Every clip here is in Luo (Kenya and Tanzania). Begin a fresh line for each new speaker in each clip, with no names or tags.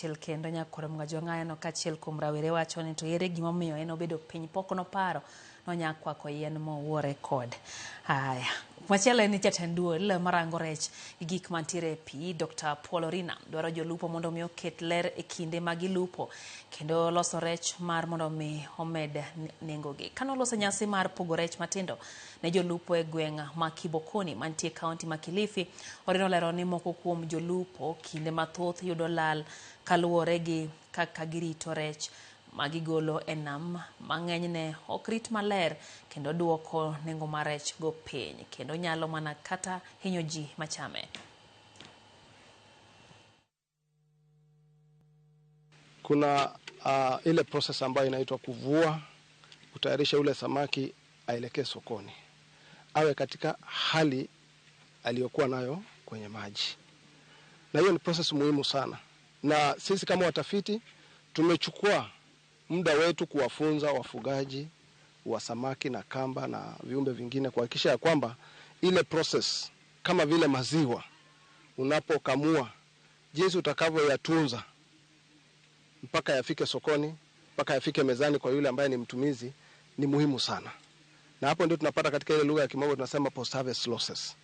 Kendo nyakwar Mgajwang'ayo kaachiel kuom rawere wacho ni to ere gimomiyo en obedo piny pok noparo nonya kwako yien mowuore kod. Haya. Machielo en ni jatend duol marango rech gi gik mantiere e pi Dr. Paul Orina dwaro jolupo mondo mi oket ler e kinde ma gilupo kendo loso rech mar mondo mi omed nengogi. Kane oloso nyasi mar pogo rech matindo ne jolupo e gweng' ma Kibokoni mantie kaunti ma Kilifi, Orina olero ni moko kuom jolupo kinde mathoth yudo lal kaluwore gi kaka girito rech magigolo e nam mang'enyne ok rit maler kendo duoko nengo mar rech go piny kendo nyalo mana kata hinyo ji machame.
Kuna ile process ambayo inaitwa kuvua, kutayarisha ule samaki aelekee sokoni, awe katika hali aliyokuwa nayo kwenye maji, na hiyo ni process muhimu sana, na sisi kama watafiti tumechukua muda wetu kuwafunza wafugaji wa samaki na kamba na viumbe vingine kuhakikisha ya kwamba ile process kama vile maziwa unapokamua, jinsi utakavyoyatunza mpaka yafike sokoni, mpaka yafike mezani kwa yule ambaye ni mtumizi ni muhimu sana. Na hapo ndio tunapata katika ile lugha ya kimombo tunasema post harvest losses.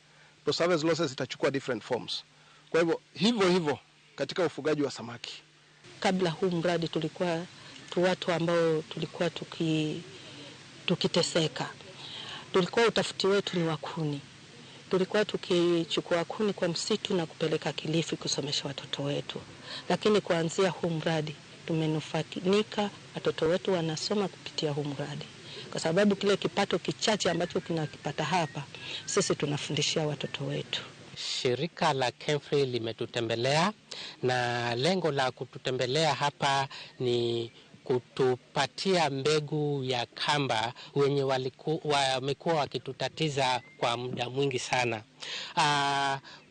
Post harvest losses itachukua different forms. Kwa hivyo hivyo hivyo katika ufugaji wa samaki.
Kabla huu mradi tulikuwa tu watu ambao tulikuwa tukiteseka. Tulikuwa utafiti wetu ni wa kuni. Tulikuwa tukichukua kuni kwa msitu na kupeleka Kilifi kusomesha watoto wetu. Lakini kuanzia huu mradi tumenufaika, watoto wetu wanasoma kupitia huu mradi. Kwa sababu kile kipato kichache ambacho tunakipata hapa, sisi tunafundishia watoto wetu.
Shirika la KEMFRI limetutembelea na lengo la kututembelea hapa ni kutupatia mbegu ya kamba wenye wamekuwa wakitutatiza kwa muda mwingi sana.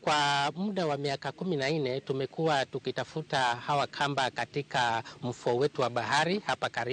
Kwa muda wa miaka 14 tumekuwa tukitafuta hawa kamba katika mfuo wetu wa bahari hapa karibu.